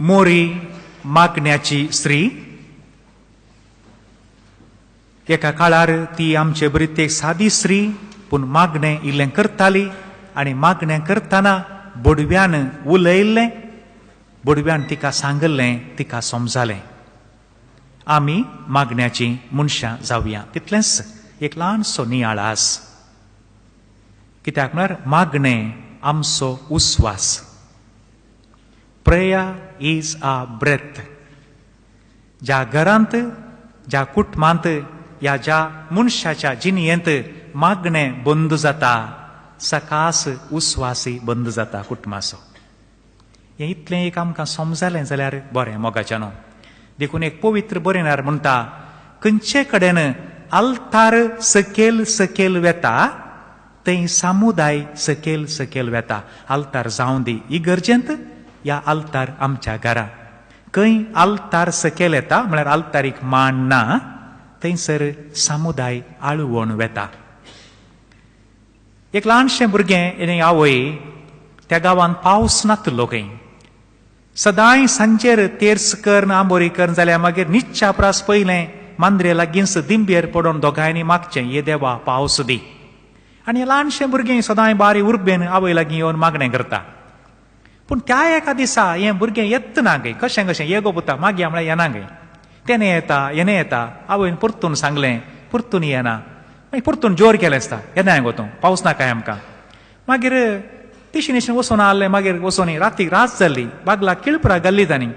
मोरी मागण्याची स्त्री. एका काळार ती आमचे बरी एक सादी स्त्री, पूण मागणें इल्लें करताली आनी मागणें करतना बोडव्यान उलयल्लें, बोडव्यान तिका सांगल्लें, तिका समजालें. आमी मागण्याची मनशां जावया, तितलेंच एक ल्हानसो नियाळ आस. कित्याक म्हळ्यार मागणें आमचो उस्वास. Prayer is a breath. ज्या घरांत, ज्या कुटुंबांत या ज्या मनशाच्या जिणेंत मागणें बंद जाता, सकास उस्वासी बंद जाता कुटुंबाचो. हें इतलें एक आमकां समजालें जाल्यार बरें मोगाच्यानो. देखून एक पवित्र बरयणार म्हणटा, खंयचे कडेन आल्तार सकयल सकयल वेता थंय समुदाय सकयल सकयल वेता. आल्तार जावं दी इगर्जेंत या आल्तार आमच्या घरा. खंय आल्तार सकयल येता म्हळ्यार आल्तारीक मान ना, थंयसर समुदाय आळवण वेता. एक ल्हानशें भुरगें आनी आवय, त्या गांवांत पावस नातलो खंय. सदांय सांजेर तेर्स करून आंबोरी करून जाल्यार मागीर निच्च्या प्रास पयलें मांद्रे लागींच दिंबेर पडोवन दोगांयनी मागचें, ये देवा पावस दी. आनी ल्हानशें भुरगें सदांय बारी उर्बेन आवय लागीं येवन मागणें करता. पूण त्या एका दिसा हें भुरगें येत ना गे, कशें कशें ये गो पुता मागया म्हळ्यार येना गे. तेणें येता येणें येता, आवयन परतून सांगलें, परतून येना. मागीर परतून जोर केलें आसता, येना गो तूं, पावस नाकाय आमकां. मागीर तिशीन तिशीन वचून आहलें. मागीर वचून रातीक रात जाली, बागला किळपरा घाल्ली तांणी.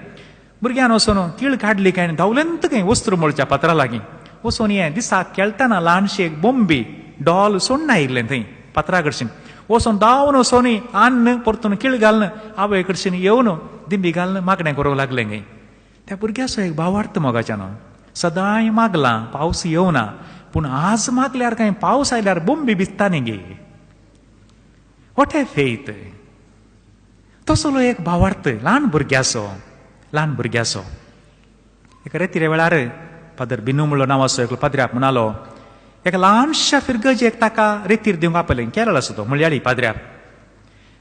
भुरग्यान वचून किळ काडली काय धांवलेंत खंय वस्त्र मोळच्या पात्रा लागीं वचून हें दिसाक खेळटना ल्हानशी एक बोंबी डॉल सोडून आयिल्लें थंय पात्रा कडशीन. वचून धांवन वचून आन्न परतून किळ घालून आवय कडशीन येवन दिंबी घालून मागणें करूंक लागलें खंय. त्या भुरग्याचो एक भावार्थ मोगाच्यान, सदांय मागलां पावस येवना, पूण आज मागल्यार कांय पावस आयल्यार बोंबी भिजता न्ही गे. What a faith. तसलो एक भावार्थ ल्हान भुरग्याचो, ल्हान भुरग्याचो. एका रेतिरे वेळार फादर बिनू म्हणलो नांवाचो एकलो पाद्र्याक म्हणालो, एका ल्हानशा फिरगजेक ताका रेतीर दिवंक आपलें, केरळ आसा तो मळयाळी पाद्र्याक.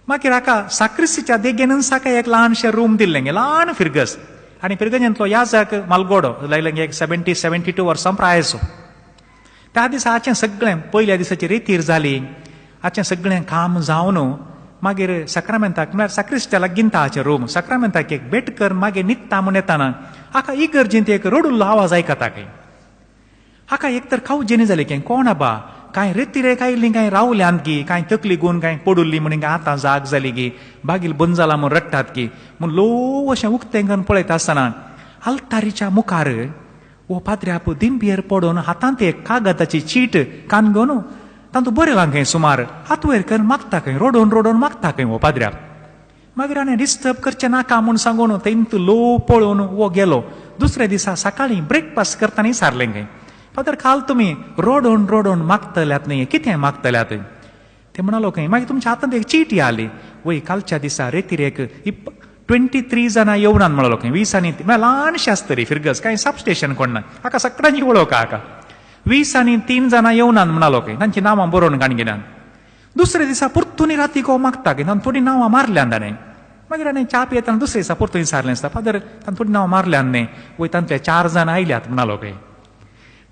मागीर हाका साक्रिस्तीच्या देगेनूच हाका एक ल्हानशें रूम दिल्लें, ल्हान फिरगज. आनी फिरगजेंतलो याजक मालगोडो लागलें एक 70-72 वर्सां प्रायेचो. त्या दिसा हाचें सगळें पयल्या दिसाची रेतीर जाली, हाचें सगळें काम जावन मागीर साक्रामेंताक म्हळ्यार साक्रिस्त्या लागीं हाचें रूम, साक्रामेंताक एक भेट कर मागीर न्हिदता म्हूण येताना हाका इगर्जेंत एक रडुल्लो आवाज आयकता खंय. हाका एक तर खावजेनी जाली की कोण आबा कांय रेतिरेक आयिल्लीं कांय रावल्यांत गी, कांय तकली गुवन कांय पडुल्ली म्हण कांय आतां जाग जाली गी, बागील बंद जाला म्हूण रडटात गी म्हूण ल्हव अशें उक्तें करून पळयता आसतना आल्तारीच्या मुखार हो पाद्र्याप दिंबेर पडून हातांत एक कागदाची चीट कान घेवन तातूंत बरयलां खंय सुमार, हात वयर करून मागता खंय, रडोवन रडोवन मागता खंय हो पाद्र्याप. मागीर हाणें डिस्टर्ब करचें नाका म्हूण सांगून थंय ल्हव पळोवन हो गेलो. दुसऱ्या दिसा सकाळीं ब्रेकफास्ट करतना सारलें खंय, फादर काल तुमी रडोवन रडोवन मागतल्यात न्ही, कितें मागतल्यात? ते म्हणालो खंय, मागीर तुमच्या हातांत एक चीट आली, वय कालच्या दिसा रेतिरेक 23 जाणां येवनात म्हणलो खंय, 20 आनी म्हळ्यार ल्हानशें आसतली फिरगज, कांय सबस्टेशन कोण ना, हाका सगळ्यांची वळख हाका. 20 आनी 3 जाणां येवनात म्हणालो खंय, तांची नांवां बरोवन काण घेल्यान. दुसऱ्या दिसा परतून रातीक हो मागता खंय, तांणी थोडीं नांवां मारल्यान ताणें. मागीर हाणें च्या पियेतना दुसऱ्या दिसा परतून सारलें आसता, फादर तांणी थोडीं नांवां मारल्यान न्ही, वय तांतले 4 जाणां आयल्यात म्हणालो खंय.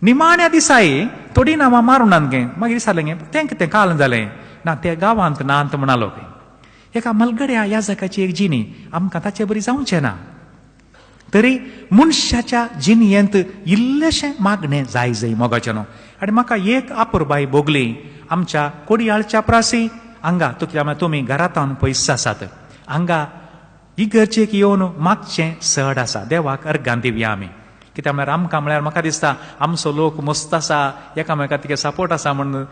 निमाण्या दिसाय थोडीं नांवां मारून गे, मागीर विचारलें गे तें कितें काल जालें ना, ते गांवांत नात म्हणालो खंय. एका मलगड्या याजकाची एक जिणी आमकां ताचे बरी जावचें ना, तरी मनशाच्या जिणयेंत इल्लेशें मागणें जाय जाय मोगाचें न्हू. आनी म्हाका एक आपुरबाय भोगली आमच्या कोडयाळच्या प्रासी हांगा, तुका तुमी घरांत पयस आसात, हांगा इगर्जेक येवन मागचें चड आसा, देवाक अर्गां दिवया आमी. कित्याक म्हळ्यार आमकां म्हळ्यार म्हाका दिसता आमचो लोक मस्त आसा, एकामेका तिके सपोर्ट आसा म्हण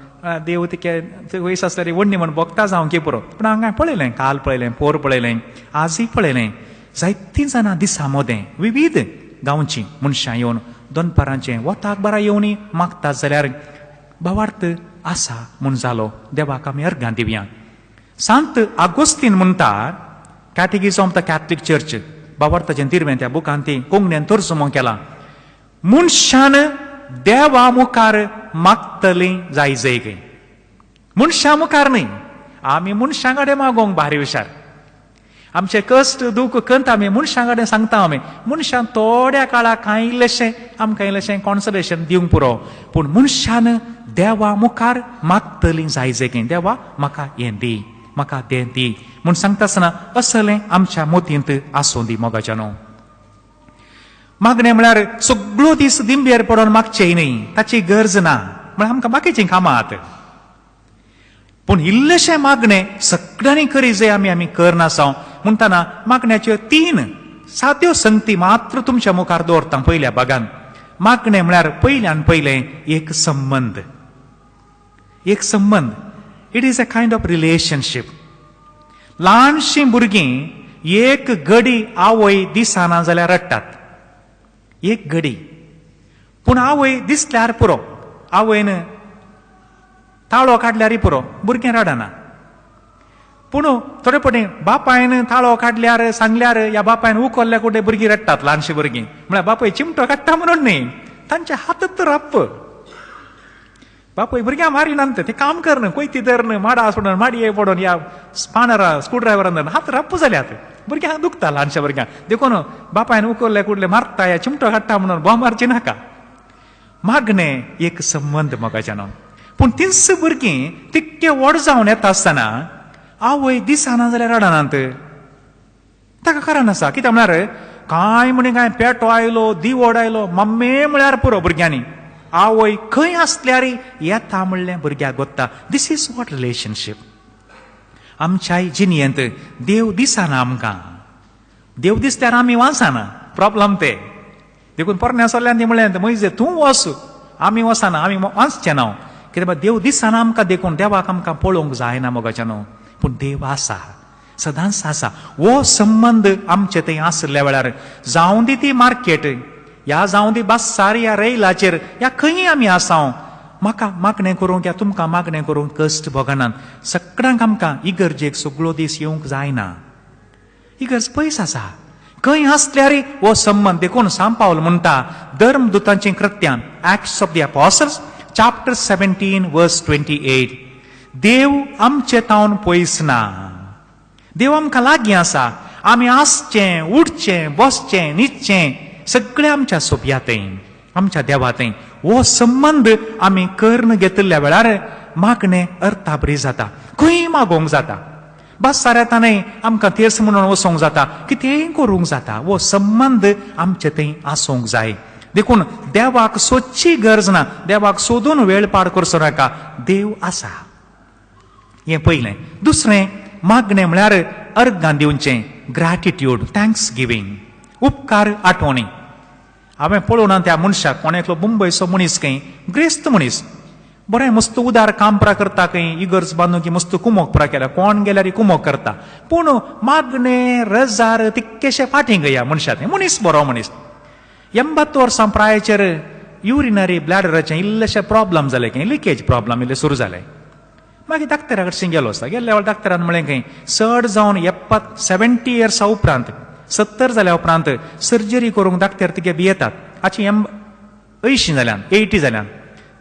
देव तिके वयस आसल्यार वण्णी म्हण भोगता जावं की पुरो. पूण हांगा पळयलें, काल पळयलें, पोर पळयलें, आजूय पळयलें, जायतीं जाणां दिसा मोदें विविध गांवचीं मनशां येवन दनपारांचें वताक बारा येवन मागतात जाल्यार भावार्थ आसा म्हूण जालो, देवाक आमी अर्गां दिवया. सांत आगोस्तीन म्हणटा, Catechism of the Catholic Church, भावार्थाचें तिरवें त्या बुकान ती कोंकणीन तर्जुमो केला, मनशान देवा मुखार मागतलीं जाय जाय खंय, मनशां मुखार न्ही. आमी मनशां कडेन मागोंक भारी हुशार, आमचे कश्ट दूख कंत आमी मनशां कडेन सांगता. आमी मनशान थोड्या काळाक कांय इल्लेशें आमकां इल्लेशें कॉन्सलेशन दिवंक पुरो, पूण मनशान देवा मुखार मागतली जाय जे देवा म्हाका हें दी, म्हाका तें दी म्हूण सांगता आसतना असलें आमच्या मोतींत आसूं दी. मोगाच्यानो, मागणें म्हळ्यार सगळो दीस दिंबेर पडोन मागचें न्ही, ताची गरज ना, म्हळ्यार आमकां बाकीचीं कामां आत. पूण इल्लेशें मागणें सगळ्यांनी करी जाय आमी आमी करनासांव. म्हणटना मागण्याच्यो 3 साद्यो संगती मात्र तुमच्या मुखार दवरता. पयल्या भागान मागणें म्हळ्यार पयल्यान पयलें एक संबंद, एक संबंद. It is a kind of relationship. ल्हानशीं भुरगीं एक गडी आवय दिसना जाल्यार रडटात, एक गडी. पूण आवय दिसल्यार पुरो, आवयन ताळो काडल्यारय पुरो, भुरगें रडना. पूण थोडे फावटी बापायन ताळो काडल्यार सांगल्यार ह्या बापायन उखल्ल्या कुठे भुरगीं रडटात, ल्हानशीं भुरगीं. म्हळ्यार बापूय चिमटो काडटा म्हणून न्ही, तांच्या हातच रप्प. बापूय भुरग्यां मारिनात, ते काम करन कोयती धरून माडा सोडून माडये पडून ह्या स्पानरा स्क्रू ड्रायव्हरान धरून हात रप्प जाल्यात, भुरग्यांक दुखता ल्हानशा भुरग्यांक. देखून बापायन उखल्ले कुडले मारता या चिमटो काडटा म्हणून बोंब मारची नाका. मागणें एक संबंद मोगाच्यानो. पूण तींच भुरगीं तितके व्हड जावन येता आसतना आवय दिसना जाल्यार रडनात, ताका कारण आसा. कित्याक म्हळ्यार कांय म्हणी कांय पेटो आयलो दिवड आयलो मम्मी म्हळ्यार पुरो भुरग्यांनी. आवय खंय आसल्यार येता म्हणलें भुरग्याक गोत्ता. This is what relationship. आमच्याय जिणेंत देव दिसना आमकां, देव दिसल्यार आमी वाचना, प्रॉब्लम ते. देखून पोरण्या सोल्ल्यान ती म्हणलें म्हजे तूं वच, आमी वचना, आमी वाचचे ना. कित्याक देव दिसना आमकां, देखून देवाक आमकां पळोवंक जायना मोगाच्यानो. पूण देव आसा, सदांच आसा. हो संबंद आमचे थंय आसल्या वेळार जावं दी ती मार्केट ह्या जावं दी बसार ह्या रैलाचेर ह्या खंय आमी आसाव, म्हाका मागणें करूंक या तुमकां मागणें करूंक कश्ट भोगनात. सगळ्यांक आमकां इगर्जेक सगळो दीस येवंक जायना, इगर्ज पयस आसा. खंय आसल्यार हो संबंद. देखून सांत पावल म्हणटा धर्मदुतांचीं कृत्यां, Acts of the Apostles chapter 17 verse 28, देव आमचे तावन पयस ना, देव आमकां लागीं आसा. आमी आसचें, उठचें, बसचें, न्हिदचें सगळें आमच्या सोप्यातय, आमच्या देवातय. हो संबंद आमी करून घेतिल्ल्या वेळार मागणें अर्थाबरी जाता, खंय मागोवंक जाता, बसार येता न्हय आमकां तेर्स म्हणून वचोंक जाता, कितेंय करूंक जाता. हो संबंद आमचे थंय आसूंक जाय. देखून देवाक सोदची गरज ना, देवाक सोदून वेळ पाड करचो नाका, देव आसा. हें पयलें. दुसरें मागणें म्हळ्यार अर्गां दिवचें, ग्रॅटिट्यूड, thanks giving, उपकार आठवणी. हांवें पळोवना त्या मनशाक, कोण एकलो मुंबयचो मनीस खंय, ग्रेस्त मनीस, बरें मस्त उदार काम पुरा करता खंय, इगर्ज बांदून की मस्त कुमोक पुरा केल्या, कोण गेल्यार कुमोक करता. पूण मागणें रजार तितकेशे फाटीं गया मनशाक. मनीस बरो मनीस, 80 वर्सां प्रायेचेर युरिनरी ब्लॅडराचें इल्लेशें प्रॉब्लम जालें खंय, लिकेज प्रॉब्लम इल्लें सुरू जालें. मागीर डाक्टरा कडसून गेलो आसता. गेल्ल्या वेळार डाक्टरान म्हणलें खंय चड जावन 70 इयर्सा उपरांत, 70 जाल्या उपरांत सर्जरी करूंक डाक्टर तिगे भियेतात. आची 80 जाल्यान, 80 जाल्यान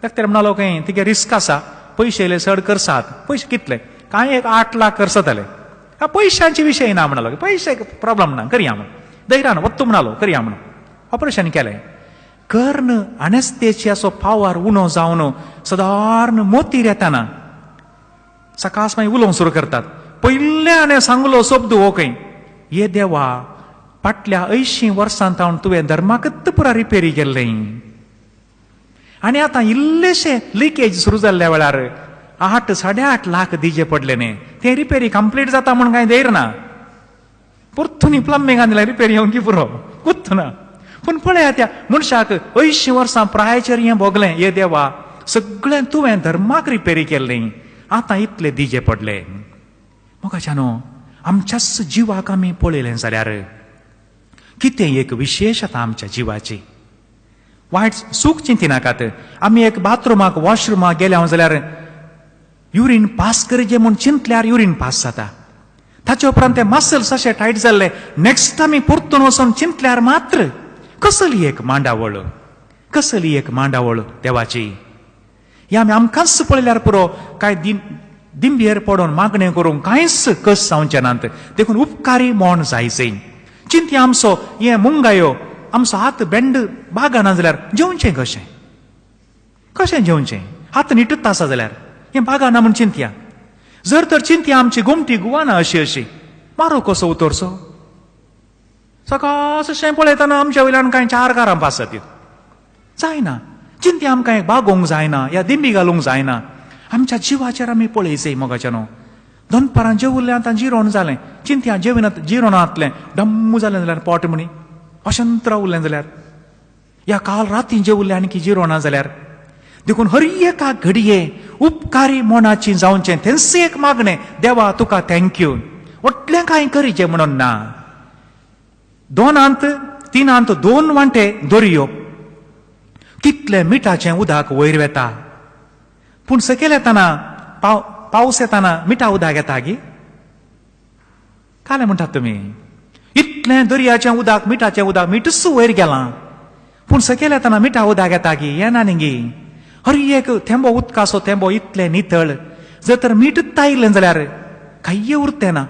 डाक्टर म्हणालो खंय तिगे रिस्क आसा, पयशे येयले चड करसात. पयशे कितले? कांय एक 8 लाख करसताले. पयशांचे विशय ना म्हणालो, पयशे प्रॉब्लम ना, करया म्हण, धैर्यान वत्तू म्हणालो, करया म्हणून ऑपरेशन केलें. कर्ण अनेस्तेशियाचो पावर उणो जावन सदारण मोतीर येताना सकाळ मागीर उलोवंक सुरू करतात. पयल्या हाणें सांगलो शब्द हो खंय, ये देवा, फाटल्या 80 वर्सां तावन तुवें धर्माकच पुरा रिपेरी केल्लें आनी आतां इल्लेशें लिकेज सुरू जाल्ल्या वेळार 8 साडे 8 लाख दिजे पडले न्ही. तें रिपेरी कंप्लीट जाता म्हूण कांय धैर्य ना, परतून प्लंबिंगान दिल्यार रिपेरी येवंक की पुरो कुत्त ना. पूण पळया त्या मनशाक 80 वर्सां प्रायेचेर हें भोगलें, ये देवा सगळें तुवें धर्माक रिपेरी केल्लें, आतां इतले दिजे पडले. मोगाच्यानो, आमच्याच जिवाक आमी पळयलें जाल्यार कितें एक विशेश आतां आमच्या जिवाची. वायट सूख चिंतिनाकात. आमी एक बाथरुमाक वॉशरुमाक गेल्या जाल्यार युरीन पास करचें म्हूण चिंतल्यार युरीन पास जाता. ताचे उपरांत ते मसल्स अशे टायट जाल्ले, नेक्स्ट आमी परतून वचून चिंतल्यार मात्र कसली एक मांडावळ, कसली एक मांडावळ देवाची. ही आमी आमकांच पळयल्यार पुरो. कांय दिन दिंबयेर पडून मागणें करूंक कांयच कस जावचें नात. देखून उपकारी मोण जायचें. चिंतया आमचो हें मुंगायो आमचो हात बेंड बागना जाल्यार जेवचें कशें, कशें जेवचें, हात निटत आसा जाल्यार हें बागना म्हूण चिंतया. जर तर चिंतया आमची गोमटी गुवाना अशी अशी मारो कसो उतरचो, सकाळशें पळयतना आमच्या वयल्यान कांय 4 कारां पासत जायना. चिंतया आमकां एक बागोवंक जायना या दिंबी घालूंक जायना. आमच्या जिवाचेर आमी पळयचें मोगाच्यानो. दनपारां जेवल्लें आतां जिरोण जालें, चिंतया जेवणात जिरोणांतलें डम्म जालें जाल्यार पोट म्हणी अशंत रावलें जाल्यार, या काल राती जेवल्लें आनी जिरोणा जाल्यार. देखून हर एका घडये उपकारी मनाची जावचें तेंच एक मागणें, देवा तुका thank you, व्हडलें कांय करीचें म्हणून ना. 2 3 2 वांटे दर्यो कितलें मिठाचें उदक वयर वेता, पूण सकयल येतना पावस येतना मिठा उदक येता गी कालें म्हणटात तुमी. इतलें दर्याचें उदक मिठाचें उदक मिठूच वयर गेलां, पूण सकयल येतना मिठा उदक येता गी येना न्ही गी. हर एक थेंबो उदकाचो थेंबो इतलें नितळ, जर तर मीठ आयलें जाल्यार कांय उरतें ना,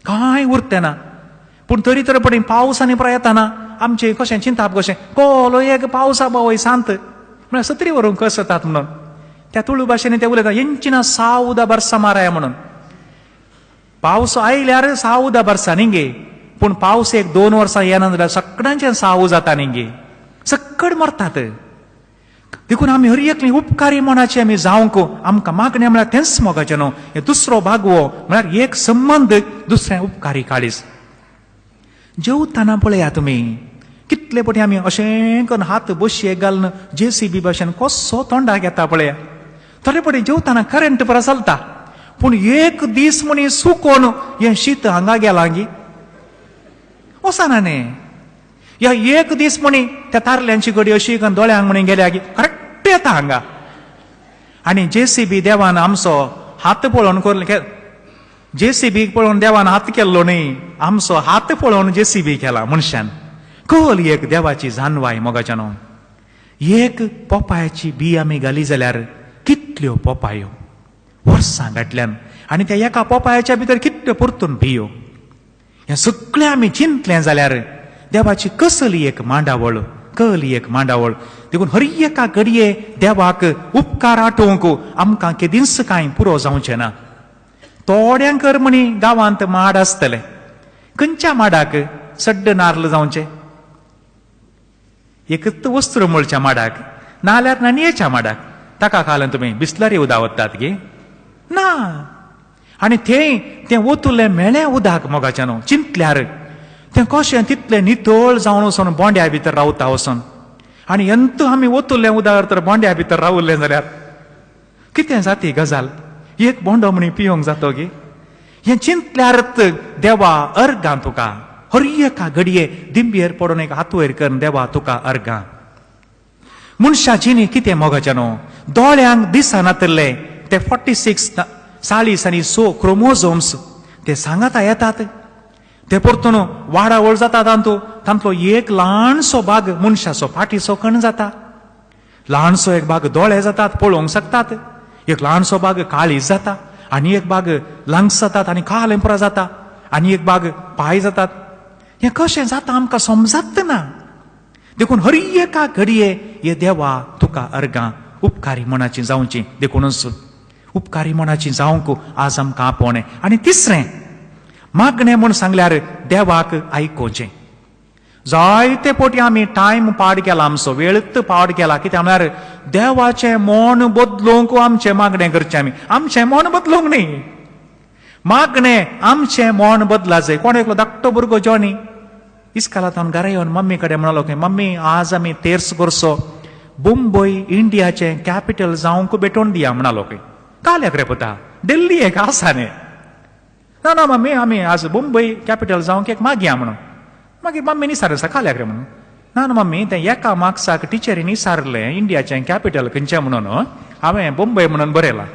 कांय उरतें ना. पूण तरी तर पडी पावस आनी पुराय येतना आमचें कशें चिंताप कशें कोलो एक पावसा बावय शांत म्हळ्यार सत्री व्हरूंक कसतात म्हणून त्या तुळू भाशेन ते उलयता येंचिना सावदा बरसा माराय म्हणून. पावस आयल्यार सावदा बरसा न्ही गे, पूण पावस 1 2 वर्सां येना जाल्यार सगळ्यांचें साव जाता न्ही गे, सक्कड मरतात. देखून आमी हर एकली उपकारी मनाचे आमी जावंक आमकां मागणें म्हळ्यार तेंच मोगाचें न्हू. हे दुसरो भागवो म्हळ्यार एक संबंद दुसरें उपकारी काळीज. जेवतना पळया तुमी कितले पटी आमी अशें करून हात बशयेक घालून जेसीबी भाशेन कसो तोंडाक येता पळया. थोडे पटी जेवतना करंट परत चलता, पूण एक दीस म्हणी सुकोन हें शीत हांगा गेलां गी वचना न्ही. या एक दीस म्हणी त्या तारल्यांची गडी अशी करून दोळ्यांक म्हणी गेल्या गी करेक्ट येता हांगा. आनी जेसीबी देवान आमचो हात पळोवन करून, जेसीबी पळोवन देवान हात केल्लो न्ही, आमचो हात पळोवन जेसीबी केला मनशान. कल एक देवाची जानवाय मोगाच्यानो. एक पोपायाची बी आमी घाली जाल्यार कितल्यो पोपायो वर्सां घातल्यान, आनी त्या एका पोपायाच्या भितर कितल्यो परतून बियो. हें सगळें आमी चिंतलें जाल्यार देवाची कसली एक मांडावळ, कली एक मांडावळ. देखून हर एका घडये देवाक उपकार आठोवंक आमकां केदींच कांय पुरो जावचें ना. थोड्यांक म्हणी गांवांत माड आसतले, खंयच्या माडाक सड्ड नार्ल जावचें, एकच वस्त्र मुळच्या माडाक नाल्यार नाणयेच्या माडाक, ताका खालन तुमी बिस्लरी उदक वतात गी ना. आनी थंय तें ओतुलें मेळें उदक मोगाच्यान न्हू. चिंतल्यार तें कशें तितलें नितळ जावन वचून बोंड्या भितर रावता वचून, आनी एंत आमी ओतुल्लें उदक तर बोंड्या भितर रावल्लें जाल्यार कितें जाती गजाल, एक बोंडो म्हणी पिवंक जातो गी. हें चिंतल्यारच देवा अर्गां तुका, हर एका घडये दिंबयेर पडून एक हात वयर करून देवा तुका अर्गां. मनशाची न्ही कितें मोगाचें न्हू, दोळ्यांक दिसनातले ते 46 40 आनी 6 क्रोमोझोम्स ते सांगाता येतात, ते परतून वाडावळ जाता तांतू, तांतलो एक ल्हानसो भाग मनशाचो फाटीचो कण जाता, ल्हानसो एक भाग दोळे जातात पळोवंक शकतात, एक ल्हानसो भाग काळीज जाता, आनी एक भाग लंग्स जातात आनी काल पुरा जाता, आनी एक भाग पांय जातात. हें कशें जाता आमकां समजत ना. देखून हर एका घडये हे देवा तुका अर्गां, उपकारी मनाची जावची. देखूनच उपकारी मनाची जावंक आज आमकां आपोवणें. आनी तिसरें मागणें म्हूण सांगल्यार देवाक आयकोवचें. जायते पटी आमी टायम पाड केला, आमचो वेळच पाड केला. कित्याक म्हळ्यार देवाचें मन बदलूंक आमचें मागणें करचें, आमी आमचें मन बदलूंक न्ही, मागणें आमचें मन बदला जाय. कोण एकलो धाकटो भुरगो जॉनी इस्कालांत घरा येवन मम्मी कडेन म्हणलो की मम्मी आज आमी तेर्स करचो, मुंबय इंडियाचें कॅपिटल जावंक भेटोवन दिया म्हणालो. खंय काल्याक रे पुता, दिल्ली एक आसा न्ही. ना ना मम्मी आमी आज मुंबय कॅपिटल जावंक एक मागया म्हणून. मागीर मम्मी निसार आसा काल्याक रे म्हणून. ना ना मम्मी तें एका मार्क्साक टिचरीन विचारलें इंडियाचें कॅपिटल खंयचें म्हणून, हांवें मुंबय म्हणून बरयलां.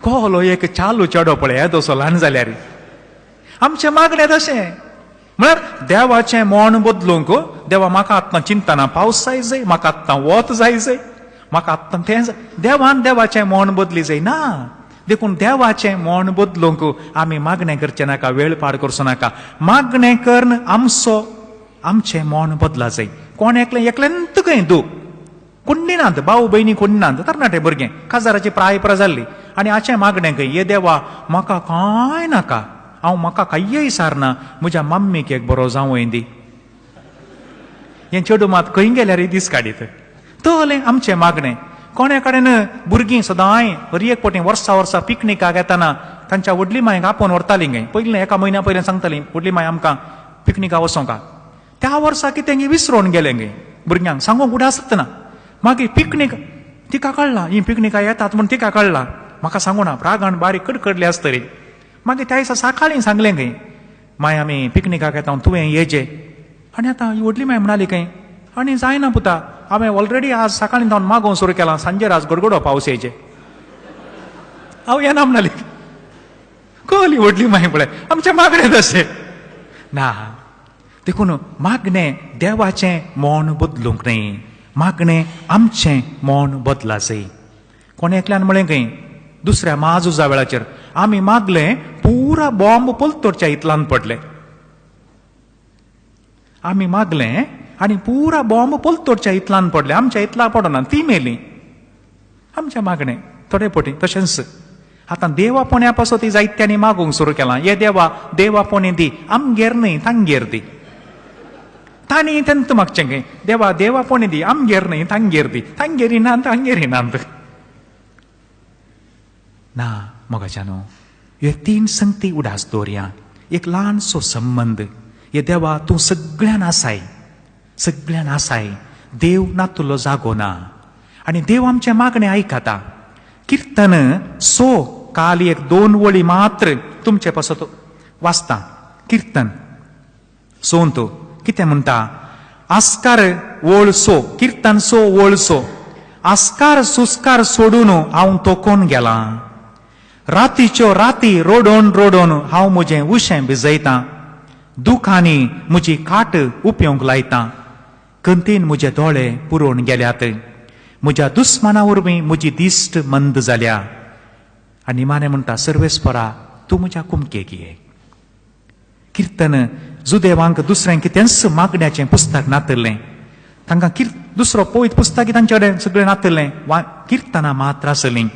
कोलो एक चालू चेडो पळय येदोसो ल्हान जाल्यार. आमचें मागणें तशें म्हळ्यार देवाचें मन बदलूंक, देवा म्हाका आतां चिंतना पावस जाय जाय, म्हाका आतां वत जाय जाय, म्हाका आत्तां तें देवान देवाचें मोण बदली जायना. देखून देवाचें मोण बदलूंक आमी मागणें करचें नाका, वेळ पाड करचो नाका. मागणें करून आमचो आमचें मोण बदला जाय. कोण एकलें एकल्यांत खंय दूख कुंडिनात, भाव भयणी कुंडिनात, तरणाटे भुरगें काजाराची प्राय पुरा जाल्ली आनी हाचें मागणें खंय, ये देवा म्हाका कांय नाका, हांव म्हाका कांय सारना, म्हज्या मम्मीक एक बरो जावंय दी. हें चेडूं मात खंय गेल्यार दीस काडीत. तलें आमचें मागणें. कोण्या कडेन भुरगीं सदांय हर एक पटी वर्सा वर्सा पिकनिकाक येतना तांच्या व्हडली मायक आपोवन व्हरतालीं खंय. पयलीं एका म्हयन्या पयलीं सांगतालीं व्हडली माय आमकां पिकनिकाक वचोंका. त्या वर्सा कितें विसरोन गेलें खंय, भुरग्यांक सांगूंक उडासत ना. मागीर पिकनीक तिका कळ्ळां ही पिकनिकाक येतात म्हूण तिका कळ्ळां, म्हाका सांगूना रागान बारीक कडकडली आसतली. मागीर त्या दिसा सकाळीं सांगलें खंय, माय आमी पिकनिकाक येता तुवें येजे. आनी आतां ही व्हडली माय म्हणाली खंय, आनी जायना पुता, हांवें ऑलरेडी आज सकाळीं जावन मागोवंक सुरू केलां, सांजेर आज गडगडो पावस येयचे, हांव येना म्हणाली. कळ्ळी व्हडली माय पळय आमच्या मागणें तशें ना. देखून मागणें देवाचें मोण बदलूंक न्हय, मागणें आमचें मोण बदला जाय. कोण एकल्यान म्हळें खंय दुसऱ्या म्हाझुजा वेळाचेर आमी मागलें पुरा बॉम्ब पलतडच्या इतल्यान पडले. आमी मागलें आनी पुरा बॉम्ब पलतडच्या इतल्यान पडले, आमच्या इतला पडना, ती मेली. आमचें मागणें थोडे पटी तशेंच. आतां देवा पोण्या पासत ती जायत्यांनी मागूंक सुरू केलां, ये देवा देवा पोणे दी, आमगेर न्हय तांगेर दी. तांणी तेंत मागचें खंय, देवा देवा पोणे दी, आमगेर न्हय तांगेर दी, तांगेरी ना तांगेरी ना. ना मोगाच्यानो, हे तीन संगती उडास दवरया. एक ल्हानसो संबंद, हे देवा तूं सगळ्यान आसाय, सगळ्यान आसाय, देव नातुलो जागो ना आनी देव आमचें मागणें आयकता. किर्तन सो काल एक दोन वळी मात्र तुमचे पासत वाचता. किर्तन सोंत कितें म्हणटा, आस्कार वळ सो, किर्तन सो वळ सो, आस्कार सुस्कार सोडून हांव तोकोन गेलां, रातीच्यो राती रोडोन रोडोन हांव म्हजें उशें भिजयतां, दुखांनी म्हजी काट उपयोंक लायतां, कंतीन म्हजे दोळे पुरोवन गेल्यात, म्हज्या दुस्माना वरवीं म्हजी दिश्ट मंद जाल्या. आनी निमाणें म्हणटा, सर्वेस्परा तूं म्हज्या कुमकेक ये. किर्तन जुदेवांक दुसऱ्यांक कितेंच मागण्याचें पुस्तक नातलें, तांकां दुसरो पवित्र पुस्तक तांचे कडेन सगळें नातलें, किर्तनां मात्र आसलीं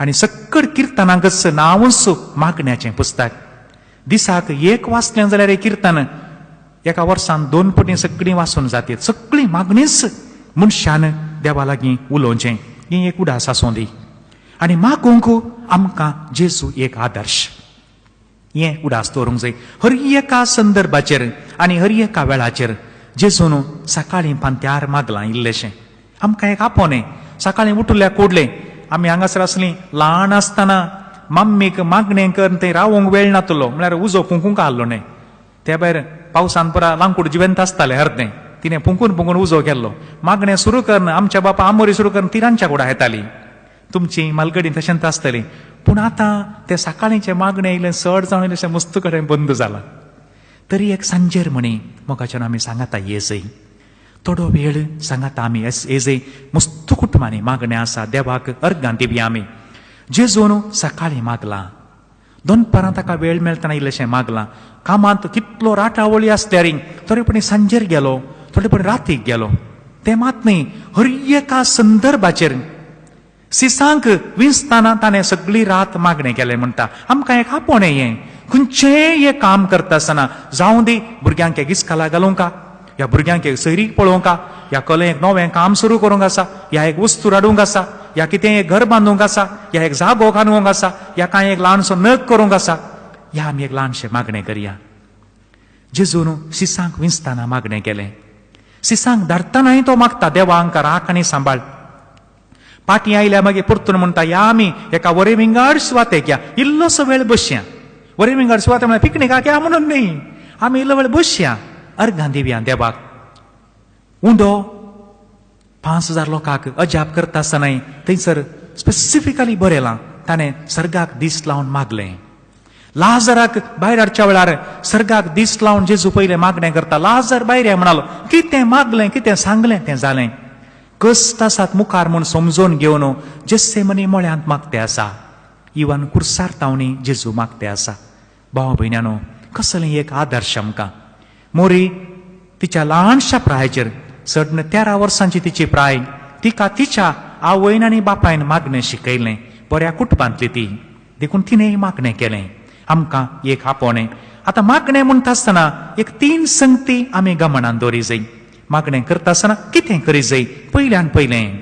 आनी सक्कड किर्तनांकच नांवूच मागण्याचें पुस्तक. दिसाक एक वाचलें जाल्यार किर्तन एका वर्सान दोन पटी सगळीं वाचून जातात. सगळीं मागणीच मनशान देवा लागीं उलोवचें, ही एक उडास आसूं दी. आनी मागूंक आमकां जेजू एक आदर्श, हें उडास दवरूंक जाय. हर एका संदर्भाचेर आनी हर एका वेळाचेर जेजून सकाळीं पांत्यार मागलां इल्लेशें. आमकां एक आपोवणें, सकाळीं उठल्या कुडलें आमी हांगासर आसलीं ल्हान आसतना मम्मीक मागणें करून थंय रावोंक वेळ नातलो, म्हळ्यार उजो फुंकूंक आहलो न्हय. ते भायर पावसान पुरा लांकूड जिवंत आसतालें अर्दें, तिणें फुंकून फुंकून उजो केल्लो. मागणें सुरू करून आमच्या बापा आमोरी सुरू करून ती रांदच्या कुडा येताली. तुमची मालगडी तशेंच आसतली. पूण आतां तें सकाळींचें मागणें इल्लें चड जावन इल्लेशें मुस्त कडेन बंद जालां. तरी एक सांजेर म्हणी मोगाच्यान आमी सांगाता येजय, थोडो वेळ सांगाता आमी येजय, मुस्त कुटुंबांनी मागणें आसा देवाक अर्गां दिवया आमी. जेजून सकाळीं मागलां, दनपारां ताका वेळ मेळटना इल्लेशें मागलां, कामांत कितलो राटावळी आसल्यार थोडे पणी सांजेर गेलो, थोडे पणी रातीक गेलो. तें मात न्हय, हर एका संदर्भाचेर सिसांक विंचतना ताणें सगळी रात मागणें केलें म्हणटा. आमकां एक आपोवणें हें, खंयचेंय एक काम करता आसतना जावं दी भुरग्यांक एक इस्काला घालूंक, ह्या भुरग्यांक एक सैरीक पळोवंक, ह्या कलें एक नवें काम सुरू करूंक आसा, ह्या एक वस्तू हाडूंक आसा, ह्या कितें एक घर बांदूंक आसा, ह्या एक जागो बांदूंक आसा, ह्या कांय एक ल्हानसो नग करूंक आसा, ह्या आमी एक ल्हानशें मागणें करया. जेजून सिसांक विंचतना मागणें केलें, सिसांक धाडटनाय तो मागता, देवा हांकां राख आनी सांबाळ. पाटी आयल्या मागीर परतून म्हणटा, या आमी एका वरे विंगड सुवातेक या, इल्लोसो वेळ बसया. वरे विंगड सुवाते म्हळ्यार पिकनिकाक या म्हणून न्हय, आमी इल्लो वेळ बसया, अर्गां दिवया देवाक. उंडो 5000 लोकांक अजाप करता आसतनाय थंयसर स्पेसिफिकली बरयलां ताणें सर्गाक दीस लावन मागलें. लाजराक भायर हाडच्या वेळार सर्गाक दीस लावन जेजू पयलें मागणें करता, लाजर भायर या म्हणालो. कितें मागलें, कितें सांगलें तें जालें. कश्ट आसात मुखार म्हूण समजून घेवन जेस्सेमनी मळ्यांत मागते आसा. इवन कुर्सार तावणी जेजू मागते आसा. भाव भयण्यानो, कसलें एक आदर्श आमकां. मोरी तिच्या ल्हानशा प्रायचेर, चड 13 वर्सांची तिची प्राय, तिका तिच्या आवयन आनी बापायन मागणें शिकयलें. बऱ्या कुटुंबांतली ती, देखून तिणें मागणें केलें. आमकां एक आपोवणें. आतां मागणें म्हणटा आसतना एक 3 संगती आमी गमनान दवरी जाय. मागणें करता आसतना कितें करी जाय? पयल्यान पयलें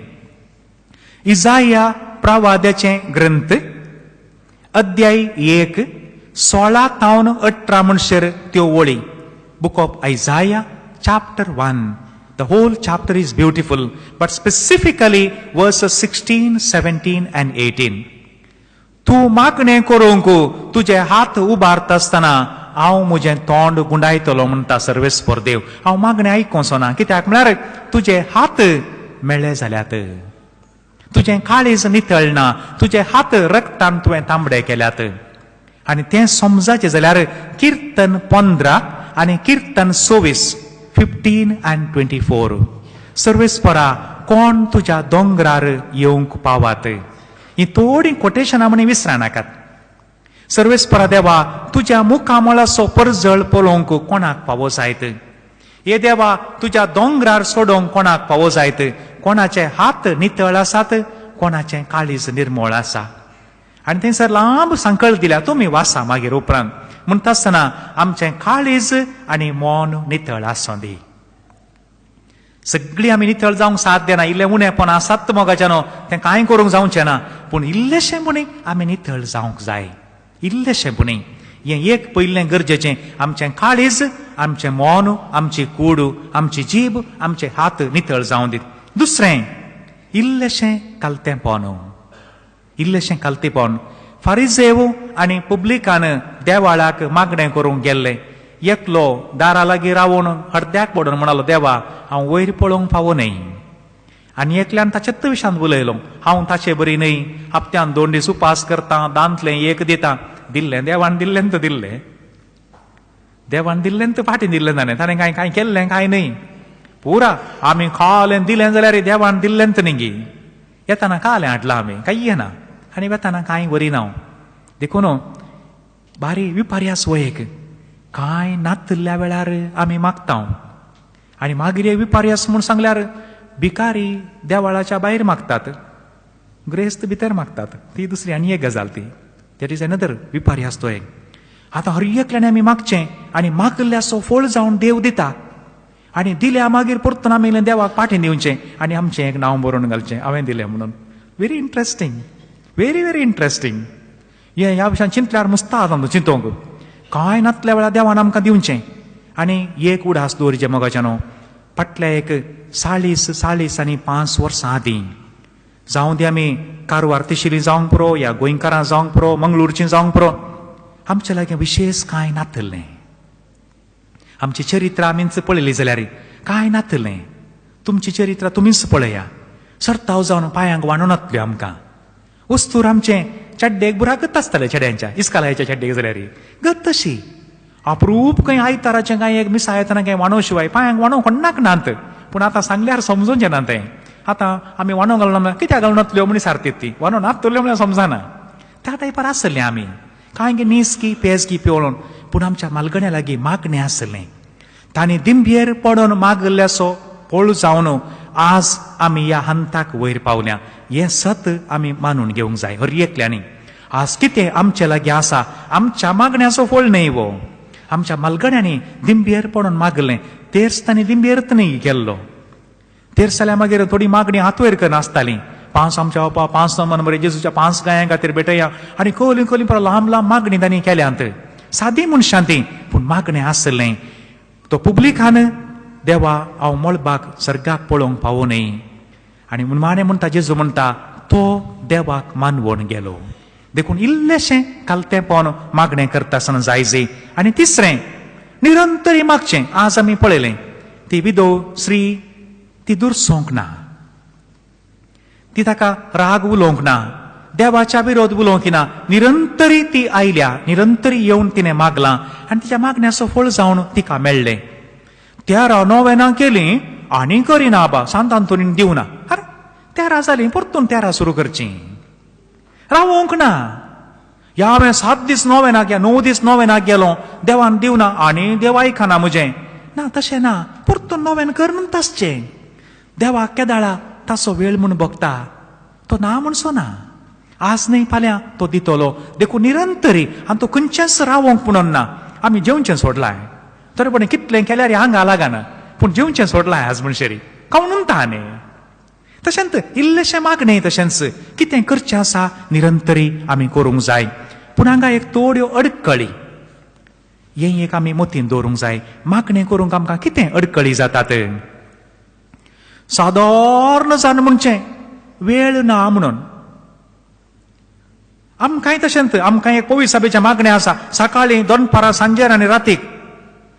इजाया प्रवाद्याचें ग्रंथ अध्याय 1 16 तावन 18 म्हणसर त्यो वळी. Book of Isaiah chapter 1. The whole chapter is beautiful, but specifically verses 16, 17 and 18. तूं मागणें करूंक तुजे हात उबारता आसतना हांव म्हजें तोंड गुंडायतलो म्हणटा सर्वेस्पर देव. हांव मागणें आयकोसो ना, कित्याक म्हळ्यार तुजे हात मेळे जाल्यात, तुजें काळीज नितळना, तुजे हात रक्तान तुवें तांबडे केल्यात. आनी तें समजाचें जाल्यार किर्तन 15 आनी किर्तन 26, 15 and 24. सर्वेस्परा कोण तुज्या दोंगरार येवंक पावात? ही थोडी कोटेशनां म्हण विसरानाकात. सर्वेस्परा देवा, तुज्या मुखामळाचो परजळ पळोवंक कोणाक पावो जायत? हे देवा, तुज्या दोंगरार सोडोवंक कोणाक पावो जायत? कोणाचे हात नितळ आसात, कोणाचें काळीज निर्मळ आसा. आनी थंयसर लांब सांकळ दिल्या, तुमी वासा मागीर उपरांत. म्हणटा आसतना आमचें काळीज आनी मन नितळ आसूं दी. सगळीं आमी नितळ जावंक साध्य ना, इल्लें उणेपण आसात मोगाच्यानो, तें कांय करूंक जावचें ना, पूण इल्लेशें पुणी आमी नितळ जावंक जाय. इल्लेशें पुणी हें एक पयलें गरजेचें. आमचें काळीज, आमचें मन, आमची कूड, आमची जीब, आमचे हात नितळ जावं दीत. दुसरें इल्लेशें कालतेंपण, इल्लेशें कालतेंपण. फारिजेव आनी पुब्लिकान देवाळाक मागणें करूंक गेल्ले. एकलो दारा लागीं रावून हड्ड्याक पडून म्हणालो, देवा हांव वयर पळोवंक फावो न्हय. आनी एकल्यान ताचेच विशांत उलयलो, हांव ताचे बरी न्हय, हप्त्यान 2 दीस उपास करता, दांतलें एक दिता. दिल्लें देवान दिल्लें तर दिल्लें, देवान दिल्लें तर फाटीं दिल्लें ताणें, ताणें कांय कांय केल्लें कांय न्हय. पुरा आमी खालें दिलें जाल्यार देवान दिल्लें तर न्ही. येताना खालें हाडलां आमी, कांय येना आनी वेताना कांय वरी ना. देखून बारी विपर्यास हो एक. कांय नातल्या वेळार आमी मागता आनी मागीर एक विपर्यास म्हूण सांगल्यार भिकारी देवाळाच्या भायर मागतात, ग्रेस्त भितर मागतात. ती दुसरी आनी एक गजाल ती, that is another विपर्यास तो एक. आतां हर एकल्यान आमी मागचें आनी मागल्ल्याचो फळ जावन देव दिता. आनी दिल्या मागीर परतून आमी देवाक पाठी दिवचें आनी आमचें एक नांव बरोवन घालचें, हांवें दिलें म्हणून. Very interesting, very very interesting. हें ह्या विशयान चिंतल्यार मुस्ता आतां चिंतोंक. कांय नातल्या वेळार देवान आमकां दिवचें. आनी एक उडास दवरचें मोगाच्यानो, फाटल्या एक 40 आनी 5 वर्सां आदीं जावं दी आमी कारवार तिशिली जावंक पुरो, या गोंयकारां जावंक पुरो, मंगळूरचीं जावंक पुरो, आमचे लागीं विशेश कांय नातलें. आमची चरित्रां आमीच पळयली जाल्यार कांय नातलें. तुमची चरित्रां तुमीच पळया. सर्ताव जावन पांयांक वाणून नातल्यो आमकां. वस्तूर आमचें चड्डेक बुराकत आसताले, चेड्यांच्या इस्कालाच्या चड्डेक जाल्यार गत तशी. अप्रूप खंय आयताराचें कांय एक मिसा येतना कांय वाणो शिवाय पांयांक वाणो कोणाक नात. पूण आतां सांगल्यार समजून ना तें. आतां आमी वाणो घालून कित्याक घालून नातल्यो म्हण सारतीत ती, वाणो नातल्यो म्हळ्यार समजना. त्या टायपार आसलें आमी, कांय नीस की पेज की पिवळून. पूण आमच्या मालगण्या लागीं मागणें आसलें. तांणी दिंबयेर पडून मागल्ल्याचो पळ जावन आज आमी ह्या हंताक वयर पावल्या. हें सत आमी मानून घेवंक जाय हर एकल्यांनी. आज कितें आमचे लागीं आसा आमच्या मागण्याचो फळ न्हय वो. आमच्या मालगण्यांनी दिंबयेर पडून मागलें, तेर्स तांणी दिंबयेरत न्हय गेल्लो. तेर्स जाल्यार मागीर थोडी मागणी हात वयर करनासताली. 5 आमच्या बापा, 5 नंबर बरें जेजूच्या 5 गायां खातीर भेटया आनी कोली कोली परत लांब लांब मागणी तांणी केल्यांत. सादी मनशां ती, पूण मागणें आसलें. तो पुब्लिकान देवा हांव मळबाक सर्गाक पळोवंक पावो न्हय. आनी माने म्हणटा जेजू म्हणटा तो देवाक मानवण गेलो. देखून इल्लेशें कालतेंपण मागणें करता आसतना जाय जाय. आनी तिसरें निरंतरी मागचें. आज आमी पळयलें ती विधव स्त्री ती दुरसोंक ना, ती ताका राग उलोवंक ना, देवाच्या विरोध उलोवंक ना. निरंतरी ती आयल्या, निरंतरी येवन तिणें मागलां आनी तिच्या मागण्याचो फळ जावन तिका मेळ्ळें. 13 नोवेनां केली आनी करिना आबा सांत आंतोनीन दिवना. अरे तेरा जाली परतून तेरा सुरू करची, रावोंक ना. ह्या हांवें 7 दीस नोवेनाक या 9 दीस नोवेनाक गेलो, देवान दिवना आनी देव आयकना म्हजें. ना तशें ना, परतून नोवेन कर म्हणटा आसचें. देवाक केदाळा ताचो वेळ म्हूण बगता, तो ना म्हणसो ना, आज न्हय फाल्यां तो दितलो. देखून निरंतरी आनी तो खंयचेंच रावोंक म्हणून ना. आमी जेवचें सोडलां तरी पण कितलें केल्यार हांगा लागना, पूण जेवचें सोडलां आज म्हणशेरी खावन उरता. आनी तशेंच इल्लेशें मागणें तशेंच कितें करचें आसा निरंतरी आमी करूंक जाय. पूण हांगा एक थोड्यो अडकळी हें एक आमी मतीन दवरूंक जाय. मागणें करूंक आमकां कितें अडकळी जातात? सादारण जाण म्हणचें वेळ ना म्हणून. आमकांय तशेंच आमकां एक पवित्र सभेचें मागणें आसा, सकाळीं दनपारां सांजेर आनी रातीक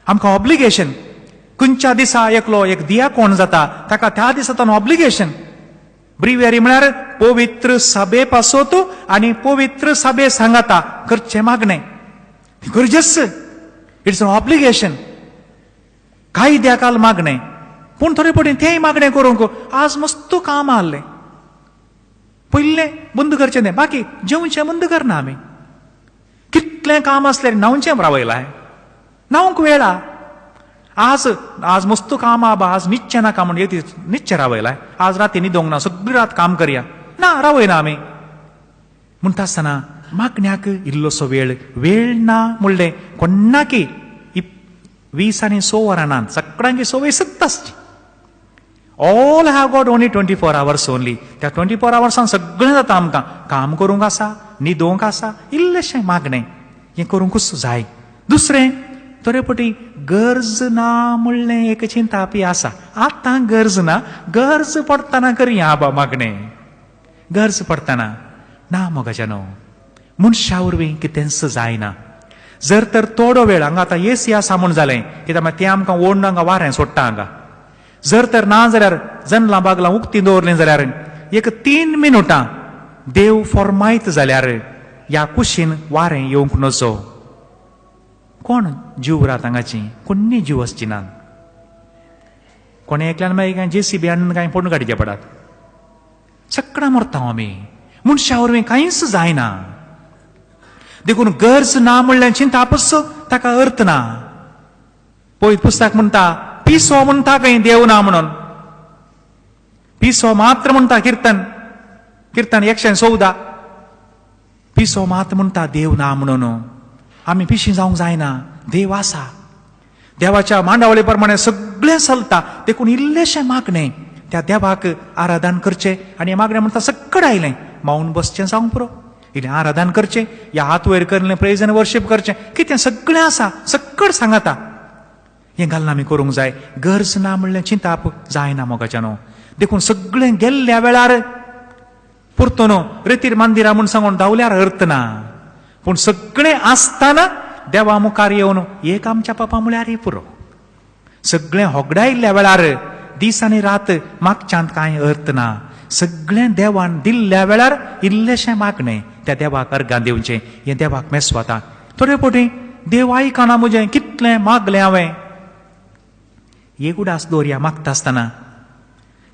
आमकां ऑब्लिगेशन. खंयच्या दिसा एकलो एक दियाकोण जाता ताका त्या दिसा ताणें ऑब्लिगेशन. ब्रिवेरी म्हळ्यार पवित्र सभे पासत आनी पवित्र सभे सांगाता करचें मागणें गरजेच, it's an obligation, कायद्या काल मागणें. पूण थोडे पटी तेंय मागणें करूंक आज मस्त काम आहलें, पयलें बंद करचें तें, बाकी जेवचें बंद करना आमी. कितलें काम आसल्यार न्हांवचें रावयलां, न्हावंक वेळा. आज आज मस्त काम आबा, आज न्हिदचें नाका म्हण एक दीस न्हिदचें रावयलां, आज राती न्हिदोंक ना, सगळी रात काम करया ना, रावयना आमी. म्हणटा आसतना मागण्याक इल्लोसो वेळ, वेळ ना म्हणलें कोण्णाकी 20 आनी 6 वरां नात, सगळ्यांकी संवय सत्ता आसची. All have got only 24 hours only. त्या 24 आवर्सान सगळें जाता आमकां, काम करूंक आसा, न्हिदोंक आसा, इल्लेशें मागणें हें करूंकूच जाय. दुसरें थोडे पटी गरज ना म्हणलें एक चिंतापी आसा. आतां गरज ना, गरज पडटना करया आबा मागणें, गरज पडटना ना. मोगाच्यानो मनशा वरवीं कितेंच जायना. जर तर थोडो वेळ हांगा आतां एसी आसा म्हूण जालें कित्याक मागीर तें आमकां ओडून हांगा वारें सोडटा हांगा. जर तर ना जाल्यार जनलां बागलां उक्तीं दवरलीं जाल्यार एक 3 मिनुटां देव फॉर्मायत जाल्यार ह्या कुशीन वारें येवंक नजो. कोण जीव रात हांगाची, कोण्णी जीव आसची ना. कोणें एकल्यान मागीर कांय जेसीबी हाडून कांय फोडून काडचें पडात, सगळां मरता आमी. मनशा वरवीं कांयच जायना. देखून गरज ना म्हणल्यार चिंतापच ताका अर्थ ना. पयत पुस्तक म्हणटा पिसो म्हणटा खंय देव ना म्हणून, पिसो मात्र म्हणटा. किर्तन किर्तन 114 पिसो मात्र म्हणटा देव ना म्हणून. आमी पिशी जावंक जायना, देव आसा, देवाच्या मांडावळे प्रमाणे सगळें चलता. देखून इल्लेशें मागणें त्या देवाक आराधन करचें. आनी मागणें म्हणटा सगळें आयलें मावन बसचें जावंक पुरो, इल्लें आराधन करचें, ह्या हात वयर करलें प्रेज आनी वर्शीप करचें, कितें सगळें आसा सगळें सांगाता. हें घालून आमी करूंक जाय. गरज ना म्हणलें चिंताप जायना मोगाच्यानो. देखून सगळें गेल्ल्या वेळार परतून रेतीर मंदिरा म्हूण सांगून धांवल्यार अर्थ ना. पूण सगळें आसतना देवा मुखार येवन एक आमच्या पापा म्हळ्यार पुरो. सगळें होगडायल्ल्या वेळार दीस आनी रात मागच्यांत कांय अर्थ ना. सगळें देवान दिल्ल्या वेळार इल्लेशें मागणें त्या देवाक अर्गां दिवचें, हें देवाक मेसवाता. थोडे पटी देव आयकना म्हजें कितलें मागलें हांवें, एक उडास दवरया मागता आसतना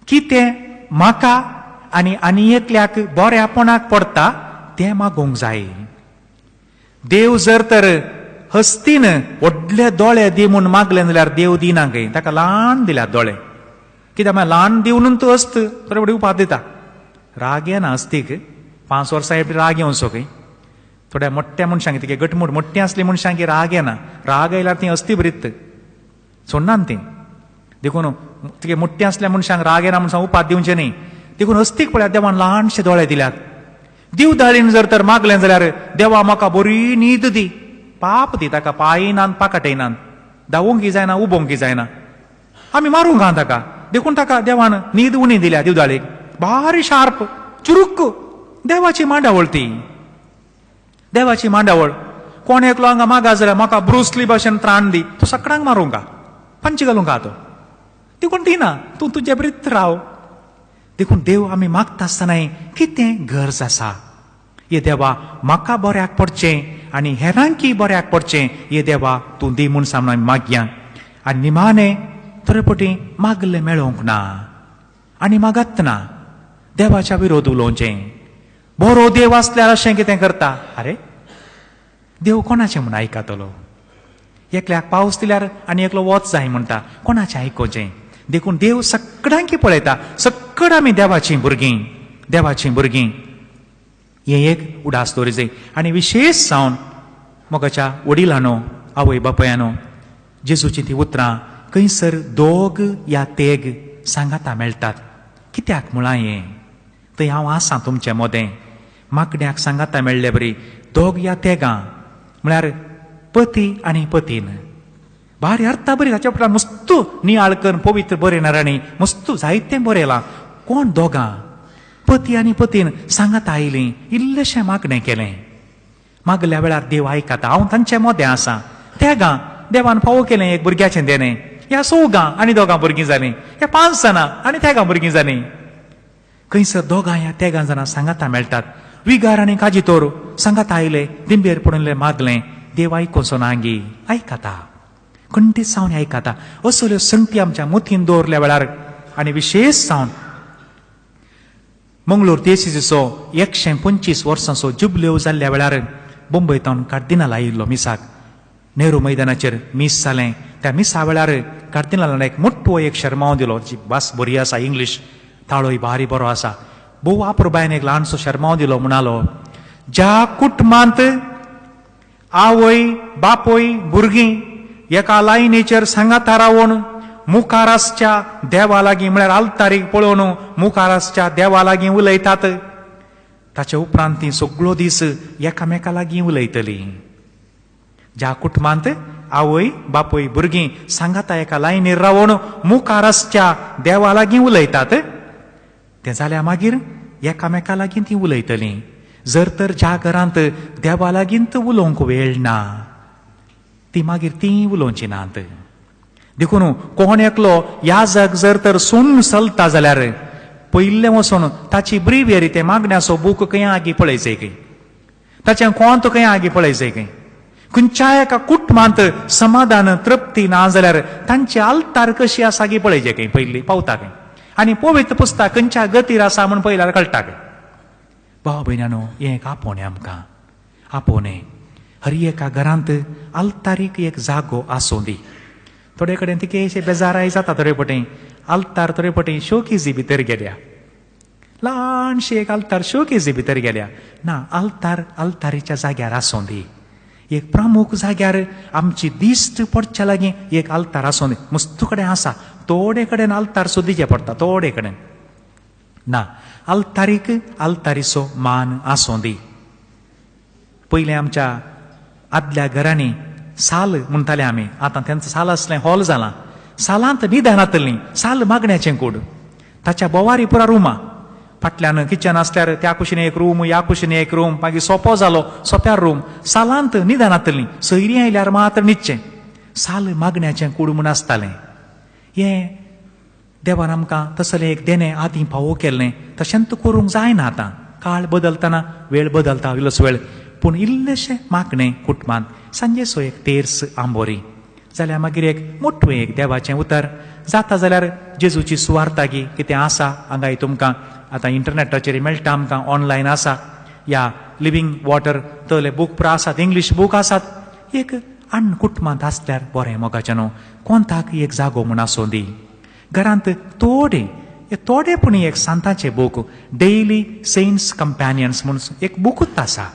कितें म्हाका आनी आनी एकल्याक बऱ्यापणाक पडटा तें मागूंक जाय. देव जर तर हस्तीन व्हडले दोळे दी म्हूण मागलें जाल्यार देव दिना खंय, ताका ल्हान दिल्यात दोळे. कित्याक मागीर ल्हान दिवन तूं हस्त थोडे फावटी उपाद दिता, राग येना हस्तीक. 5 वर्सां एकटी राग येवचो खंय. थोड्या मोठ्या मनशांक तिगे गटमूट मोठ्ठी आसली मनशांक राग येना, राग आयल्यार ती हस्ती भरीत सोडना ती. देखून तिगे मोठ्ठी आसल्या मनशांक राग येना म्हूण उपाद दिवचें न्ही. देखून हस्तीक पळयात देवान ल्हानशे दोळे दिल्यात. दिवदाळीन जर तर मागलें जाल्यार देवा म्हाका बरी न्हीद दी, पाप दी ताका, पांय नात पाकाटय नात, धांवूंक जायना उबोवंक जायना, आमी मारूंक आहा ताका. देखून ताका देवान न्हीद उणी दिल्या दिवदाळीक, बारी शार्प चुरूक. देवाची मांडावळ ती, देवाची मांडावळ. कोण एकलो हांगा मागा जाल्यार म्हाका ब्रुसली भाशेन त्राण दी, तूं सगळ्यांक मारूंक पंच घालूंक तो, ती कोण दिना, तूं तुजे ब्रीत राव. देखून देव आमी मागता आसतनाय कितें गरज आसा, ये देवा म्हाका बऱ्याक पडचें आनी हेरांकी बऱ्याक पडचें, ये देवा तूं दी म्हूण सांगून आमी मागया. आनी निमाणें थोडे पटी मागलें मेळोवंक ना आनी मागत ना, देवाच्या विरोध उलोवचें, बरो देव आसल्यार अशें कितें करता? आरे देव कोणाचें म्हूण आयकतलो? एकल्याक पावस दिल्यार आनी एकलो वच जाय म्हणटा, कोणाचें आयकुचें? देखून देव सगळ्यांकी पळयता, सगळं आमी देवाचीं भुरगीं, देवाचीं भुरगीं. हें एक उडास दवरी जाय. आनी विशेश जावन मोगाच्या वडिलांनो, आवय बापायानो, जेजूचीं ती उतरां खंयसर दोग या तेग सांगाता मेळटात. कित्याक म्हळां हें? थंय हांव आसा तुमचे मोदें. मागण्याक सांगाता मेळ्ळे बरी दोग या तेगां म्हळ्यार पती आनी पतीन. भारी अर्था बरी ताच्या उपरांत मस्तू नियाळ करून पवित्र बरयणारांनी मस्तू जायतें बरयलां. कोण दोगां पती आनी पतीन सांगाता आयलीं, इल्लेशें मागणें केलें, मागल्या वेळार देव आयकता, हांव तांचे मोदें आसा. तेगां देवान फावो केलें एक भुरग्याचें देणें, ह्या चौगां आनी दोगां भुरगीं जालीं, ह्या 5 जाणां आनी तेगां भुरगीं जालीं. खंयसर दोगां ह्या तेगां जाणां सांगाता मेळटात. विगार आनी काजितोर सांगाता आयले, दिंबेर पडून मागलें, देव आयकुचो ना गी? आयकता, खंडीत जावन आयकता. असल्यो संगती आमच्या मुथीन दवरल्या वेळार आनी विशेश जावन मंगळूर देसीचो 125 वर्सांचो जुबलेव जाल्ल्या वेळार मुंबय तावन कार्दिनाल आयिल्लो मिसाक. नेहरू मैदानाचेर मीस जालें. त्या मिसा वेळार कार्दिनालान एक मोठो एक शर्माव दिलो. जी भास बरी आसा, इंग्लीश ताळोय भारी बरो आसा. भोव आपुरबायन एक ल्हानसो शर्माव दिलो. म्हणालो, ज्या कुटुंबांत आवय बापूय भुरगीं एका लायनीचेर सांगाता रावन मुखार आसच्या देवा लागीं म्हळ्यार आल्तारीक पळोवन मुखार आसच्या देवा लागीं उलयतात, ताचे उपरांत ती सगळो दीस एकामेका लागीं उलयतलीं. ज्या कुटुंबांत आवय बापूय भुरगीं सांगाता एका लायनीर रावन मुखार आसच्या देवा लागीं उलयतात, तें जाल्यार मागीर एकामेका लागीं तीं उलयतलीं. जर तर ज्या घरांत देवा लागीं उलोवंक वेळ ना, ती मागीर तीं उलोवची नात. देखून कोण एकलो ह्या जग जर तर सून चलता जाल्यार पयिल्लें वचून ताची ब्रिवियरी तें मागण्याचो बूक खंय आगी पळयचें खंय, ताचें कोंत खंय आगी पळयचें खंय. खंयच्या एका कुटुंबांत समाधान तृप्ती ना जाल्यार तांची आल्तार कशी आसा गी पळयचें खंय, पयली पावता खंय, आनी पवित्र पुस्तक खंयच्या गतीर आसा म्हूण पयल्यार कळटा खंय. भाव भयणानो, हें एक आपोवणें आमकां, आपोवणें. हर एका घरांत आल्तारीक एक जागो आसूं दी. थोडे कडेन तिकेशे बेजाराय जाता, थोडे पटी आल्तार थोडे पटी शोकेजी भितर गेल्या, ल्हानशी एक आल्तार शोकेजी भितर गेल्या. ना, आल्तार आल्तारीच्या जाग्यार आसूं दी. एक प्रमुख जाग्यार आमची दिश्ट पडच्या लागीं एक आल्तार आसूं दी. मस्तू कडेन आसा, थोडे कडेन आल्तार सुद्दां पडटा, थोडे कडेन ना. आल्तारीक आल्तारीचो मान आसूं दी. पयलें आमच्या आदल्या घरांनी साल म्हणटाले आमी, आतां तेंचो साल आसलें हॉल जालां. सालांत निदान जातलीं, साल मागण्याचें कूड, ताच्या बोवारी पुरा रुमां, फाटल्यान किचन आसल्यार त्या कुशीन एक रूम, ह्या कुशीन एक रूम, मागीर सोपो जालो, सोप्यार रूम. सालांत निदान जातलीं, सयरीं आयल्यार मात्र न्हिदचें. साल मागण्याचें कूड म्हूण आसतालें. हें देवान आमकां तसलें एक देणें आदीं फावो केल्लें, तशेंच करूंक जायना. आतां काळ बदलतना वेळ बदलता, इल्लोसो वेळ, पूण इल्लेशें मागणें कुटुंबांत सांजेचो एक तेर्स आंबोरी जाल्यार मागीर एक मोटवें एक देवाचें उतर जाता जाल्यार जेजूची सुवार्तागी कितें आसा हांगाय तुमकां आतां इंटरनेटाचेर मेळटा, आमकां ऑनलायन आसा, या लिवींग वॉटर तले बूक पुरा आसात, इंग्लीश बूक आसात. एक आन कुटुंबांत आसल्यार बरें मोगाचें न्हू. कोंताक एक जागो म्हूण आसूं दी. घरांत थोडे थोडे पूण एक सांताचें बूक, डेली सेंट्स कंपॅनियन्स म्हूण एक बुकूच आसा.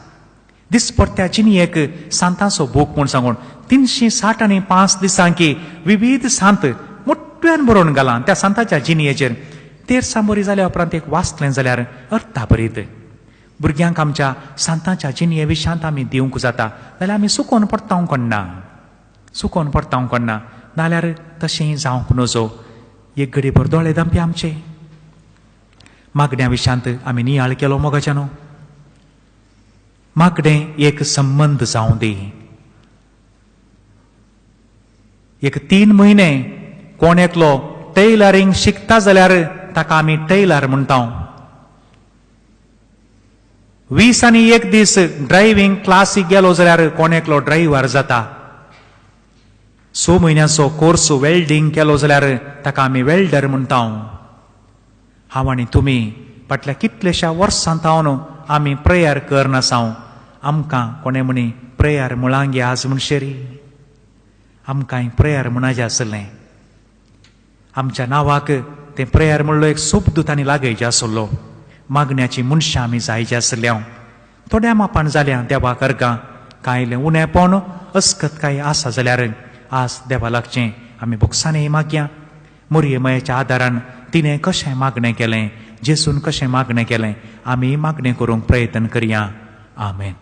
दिसपट्ट्याची एक सांताचो बूक म्हूण सांगून 365 दिसांकी विविध सांत मोठ्यान बरोवन घालां त्या सांताच्या जिणयेचेर. तेरसां बरी जाल्या उपरांत एक वाचलें जाल्यार अर्थाभरीत भुरग्यांक आमच्या सांताच्या जिणये विशांत आमी दिवंक जाता. जाल्यार आमी सुकोवन पडटा कोण्णा, सुकोवन पडटा कोण्णा, नाल्यार तशें जावंक नजो. एक घडीभर दोळे धांपी आमचे. मागण्या विशांत आमी नियाळ केलो मोगाच्या न्हू. मागणें एक संबंद जावं दी. एक 3 म्हयने कोण एकलो टेलरींग शिकता जाल्यार ताका आमी टेलर म्हणटा. 20 आनी 1 दीस ड्रायव्हींग क्लासीक गेलो जाल्यार कोण एकलो ड्रायव्हर जाता. 6 म्हयन्याचो कोर्स वेल्डींग केलो जाल्यार ताका आमी वेल्डर म्हणटा. हांव आनी तुमी फाटल्या कितलेश्या वर्सां तावन आमी प्रेयर करनासांव. आमकां कोणें म्हणी प्रेयर मुळांगी आज म्हणशेरी आमकांय प्रेयर म्हणाचें आसलें. आमच्या नांवाक तें प्रेयर म्हणलो एक शब्द तांणी लागयचे आसलो. मागण्याची मनशां आमी जायचे आसल्या. थोड्या मापान जाल्या देवाक अर्गां, कांय उणेपण अस्कत काय आसा जाल्यार आज देवा लागचें आमी बोक्सांनी मागया. मोरये मयाच्या आदारान तिणें कशें मागणें केलें, जेसून कशें मागणें केलें, आमी मागणें करूंक प्रयत्न करया. आमेन.